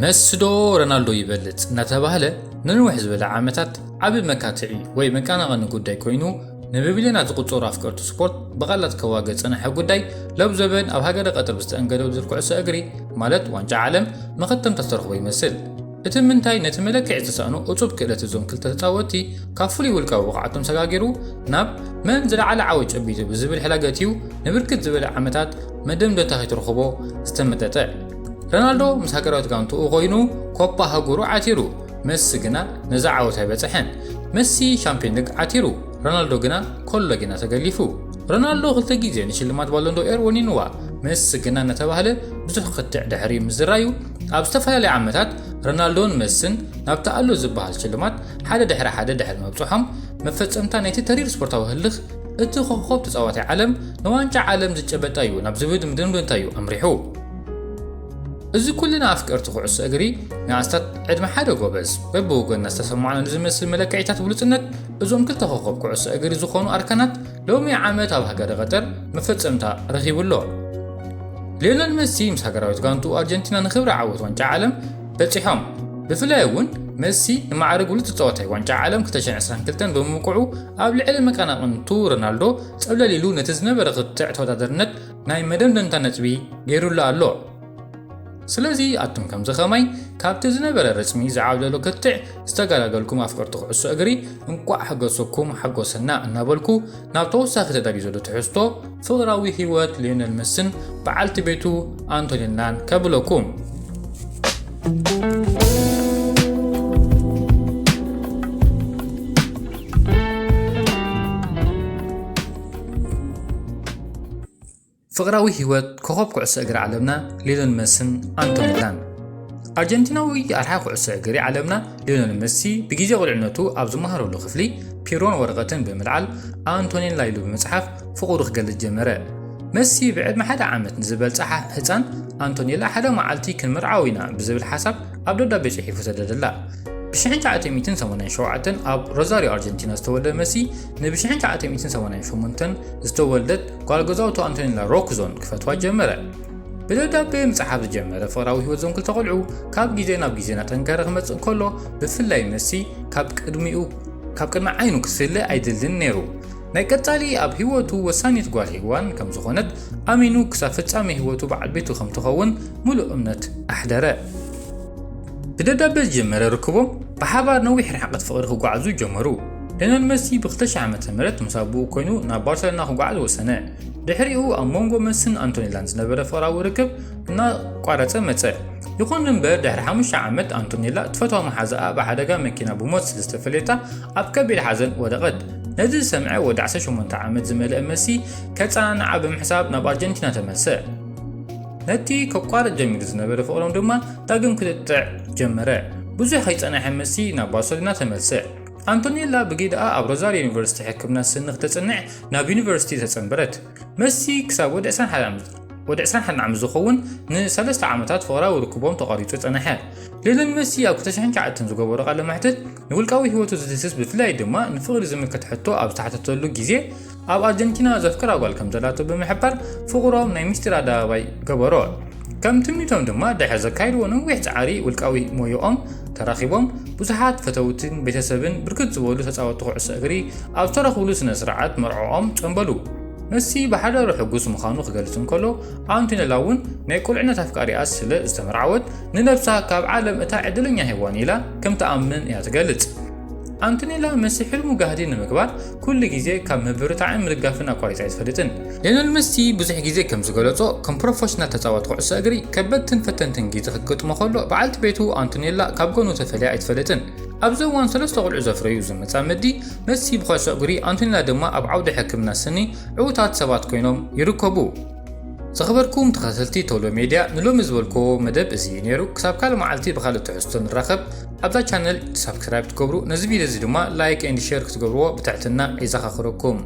መሲ ዶ ሮናልዶ ይበልጽ እናተባህለ ንንውሕ ዝበለ ዓመታት ዓቢ መካትዒ ወይ መቀናቐኒ ጉዳይ ኮይኑ፣ ንብቢልዮናት ዝቑጸሩ ኣፍቀርቲ ስፖርት ብቓላት ከዋግእ ዝጸንሐ ጉዳይ፣ ሎብ ዘበን ኣብ ሃገረ ቀጠር ብዝተኣንገደ ውድድር ኩዕሶ እግሪ፣ ማለት ዋንጫ ዓለም፣ መኸተምታ ዝተረኽቦ ይመስል። እቲ ምንታይ ነቲ መለክዒ ዝተሳእኖ እጹብ ክእለት እዞም ክልተ ተጻወትቲ ካብ ፍሉይ ውልቃዊ ብቕዓቶም ሰጋጊሩ ናብ መን ዝለዓለ ዓወት ጨቢጡ ብዝብል ሕላገት እዩ ንብርክት ዝበለ ዓመታት መደምደምታ ከይትረኽቦ ዝተመጠጠ። ሮናልዶ ምስ ሃገራዊት ጋንትኡ ኮይኑ ኮፓ ሃጉሩ ዓቲሩ፣ መሲ ግና ነዛ ዓወት ኣይበጽሐን። መሲ ሻምፒዮን ሊግ ዓቲሩ፣ ሮናልዶ ግና ኮሎጊና ተገሊፉ። ሮናልዶ ክልተ ግዜ ንሽልማት ባሎንዶ ኤር ወኒንዋ፣ መሲ ግና እናተባህለ ብዙሕ ክትዕ ድሕሪ ምዝራዩ፣ ኣብ ዝተፈላለዩ ዓመታት ሮናልዶን መስን ናብቲ ኣሎ ዝበሃል ሽልማት ሓደ ድሕሪ ሓደ ድሕሪ ምብጽሖም፣ መፈጸምታ ናይቲ ተሪር ስፖርታዊ ህልኽ እቲ ኮኾብ ተጻዋታይ ዓለም ንዋንጫ ዓለም ዝጨበጣ እዩ ናብ ዝብል ምድምድምታ እዩ ኣምሪሑ። እዚ ኩልና ኣፍቀርቲ ኩዕሶ እግሪ ንኣስታት ዕድመ ሓደ ጎበዝ በብወገንና ዝተሰማዕና ንዝመስል መለክዒታት ብሉጽነት እዞም ክልተ ኮኾብ ኩዕሶ እግሪ ዝኾኑ ኣርካናት ሎሚ ዓመት ኣብ ሃገረ ቀጠር መፈጸምታ ረኺቡ ኣሎ። ሊዮነል መሲ ምስ ሃገራዊት ጋንትኡ ኣርጀንቲና ንክብሪ ዓወት ዋንጫ ዓለም በጺሖም። ብፍላይ እውን መሲ ንማዕረ ብሉጽ ተጻዋታይ ዋንጫ ዓለም ክልተ ሽሕን ዕስራን ክልተን ብምብቅዑ ኣብ ልዕሊ መቀናቕንቱ ሮናልዶ ጸብለል ኢሉ ነቲ ዝነበረ ክትዕ ተወዳዳርነት ናይ መደምደምታ ነጥቢ ገይሩሉ ኣሎ። ስለዚ ኣቱም ከምዚ ከማይ ካብቲ ዝነበረ ረጽሚ ዝዓብለሎ ክትዕ ዝተገላገልኩም ኣፍቀርቲ ኩዕሶ እግሪ እንቋዕ ሓጎሰኩም ሓጎሰና እናበልኩ ናብ ተወሳኺ ተዳልዩ ዘሎ ትሕዝቶ ፍቕራዊ ህይወት ሊዮነል መስን በዓልቲ ቤቱ ኣንቶሊናን ከብለኩም። ፍቕራዊ ህይወት ኮኾብ ኩዕሶ እግሪ ዓለምና ሊዮነል መስን ኣንቶኒ ላን። ኣርጀንቲናዊ ኣርሓ ኩዕሶ እግሪ ዓለምና ሊዮነል መሲ ብግዜ ቁልዕነቱ ኣብ ዝመሃረሉ ክፍሊ ፒሮን ወረቐትን ብምልዓል ኣንቶኒ ላን ኢሉ ብምጽሓፍ ፍቕሩ ክገልጽ ጀመረ። መሲ ብዕድመ ሓደ ዓመት ንዝበልጻ ሓ-፣ ህጻን ኣንቶኔላ ሓደ መዓልቲ ክንምርዓው ኢና ብዝብል ሓሳብ ኣብ ደብዳቤ ጽሒፉ ሰደደላ። ብ ሽሕን ትሽዓተ ሚእትን ሰማንያን ሸውዓተን ኣብ ሮዛሪዮ ኣርጀንቲና ዝተወልደ መሲ ንብ ሽሕን ትሽዓተ ሚእትን ሰማንያን ሸሞንተን ዝተወልደት ጓል ገዛውቱ ኣንቶኔላ ሮክዞን ክፈትዋ ጀመረ። ብደብዳቤ ምጽሓፍ ዝጀመረ ፍቕራዊ ህይወት እዞም ክልተ ቆልዑ ካብ ግዜ ናብ ግዜ እናጠንከረ ክመጽእ እንከሎ፣ ብፍላይ መሲ ካብ ቅድሚኡ፣ ካብ ቅድሚ ዓይኑ ክትፍለ ኣይደልን ነይሩ። ናይ ቀጻሊ ኣብ ህይወቱ ወሳኒት ጓል ሄዋን ከም ዝኾነት ኣሚኑ ክሳብ ፍጻሜ ህይወቱ በዓል ቤቱ ከም ትኸውን ምሉእ እምነት ኣሕደረ። ብደብዳቤ ዝጀመረ ርክቦም ብሓባር ነዊሕ ርሕቀት ፍቕሪ ክጓዓዙ ጀመሩ። ሊዮነል መሲ ብ ክልተ ሺሕ ዓመተ ምህረት ምስ ኣቦኡ ኮይኑ ናብ ባርሰሎና ክጓዓዝ ወሰነ። ድሕሪኡ ኣብ መንጎ መስን ኣንቶኔላን ዝነበረ ፍቕራዊ ርክብ እናቋረጸ መጸ። ይኹን እምበር ድሕሪ ሓሙሽተ ዓመት ኣንቶኔላ ትፈትዋ መሓዛኣ ብሓደጋ መኪና ብሞት ስለ ዝተፈለየታ ኣብ ከቢድ ሓዘን ወደቐት። ነዚ ዝሰምዐ ወዲ ዓሰርተ ሸሞንተ ዓመት ዝመልአ መሲ ከጸናንዓ ብምሕሳብ ናብ ኣርጀንቲና ተመልሰ። ነቲ ከቋርጽ ጀሚሩ ዝነበረ ፍቕሮም ድማ ዳግም ክትጥዕ ጀመረ። ብዙሕ ከይጸናሐ መሲ ናብ ባርሰሎና ተመልሰ። ኣንቶኔላ ብጊደኣ ኣብ ሮዛሪዮ ዩኒቨርሲቲ ሕክምና ስኒ ክተጽንዕ ናብ ዩኒቨርሲቲ ተጸንበረት። መሲ ክሳብ ወዲ ዕስራን ሓደን ዓመት፣ ወዲ ዕስራን ሓደን ዓመት ዝኸውን ንሰለስተ ዓመታት ፍቕራዊ ርክቦም ተቋሪጹ ጸንሐ። ሊዮነል መሲ ኣብ ክልተ ሽሕን ትሽዓተን ዝገበሮ ቃለ መሕትት ንውልቃዊ ህይወቱ ዝድህስስ ብፍላይ ድማ ንፍቕሪ ዝምልከት ሕቶ ኣብ ዝተሓተተሉ ግዜ ኣብ ኣርጀንቲና ዘፍቅራ ጓል ከም ዘላቶ ብምሕባር ፍቕሮም ናይ ምስጢር ኣደባባይ ገበሮ። ከም ትምኒቶም ድማ ድሕሪ ዘካይድዎ ነዊሕ ጻዕሪ ውልቃዊ ሞዮኦም ተራኺቦም ብዙሓት ፈተውትን ቤተሰብን ብርክት ዝበሉ ተጻወትቲ ኩዕሶ እግሪ ኣብ ዝተረኽብሉ ስነ ስርዓት መርዕኦም ጸንበሉ። መሲ ብሓዳሩ ሕጉስ ምዃኑ ክገልጽ እንከሎ፣ ኣንቶኔላ እውን ናይ ቁልዕነት ኣፍቃሪኣ ስለ ዝተመርዓወት ንነብሳ ካብ ዓለም እታ ዕድለኛ ሄዋን ኢላ ከም ትኣምን እያ ትገልጽ። ኣንቶኔላ መሲ ሕልሙ ጋህዲ ንምግባር ኩሉ ግዜ ካብ ምብርታዕን ምድጋፍን ኣቋሪጻ ኣይትፈልጥን። ሊዮነል መሲ ብዙሕ ግዜ ከም ዝገለጾ፣ ከም ፕሮፌሽናል ተጻዋቲ ኩዕሶ እግሪ ከበድትን ፈተንትን ግዜ ክገጥሞ ከሎ፣ በዓልቲ ቤቱ ኣንቶኔላ ካብ ጎኑ ተፈልያ ኣይትፈልጥን። ኣብዚ እዋን ሰለስተ ቆልዑ ዘፍረዩ ዝመጻ መዲ መሲ ብኩዕሶ እግሪ፣ ኣንቶኔላ ድማ ኣብ ዓውዲ ሕክምና ስኒ ዕዉታት ሰባት ኮይኖም ይርከቡ። ዝኸበርኩም ተኸታተልቲ ቶሎ ሜድያ፣ ንሎሚ ዝበልክዎ መደብ እዚ እዩ ነይሩ። ክሳብ ካልእ መዓልቲ ብኻልእ ትሕዝቶ ንራኸብ። ኣብዛ ቻነል ሳብስክራይብ ክትገብሩ፣ ነዚ ቪድዮ እዚ ድማ ላይክ ኤንድ ሼር ክትገብርዎ ብትሕትና ይዘኻኽረኩም።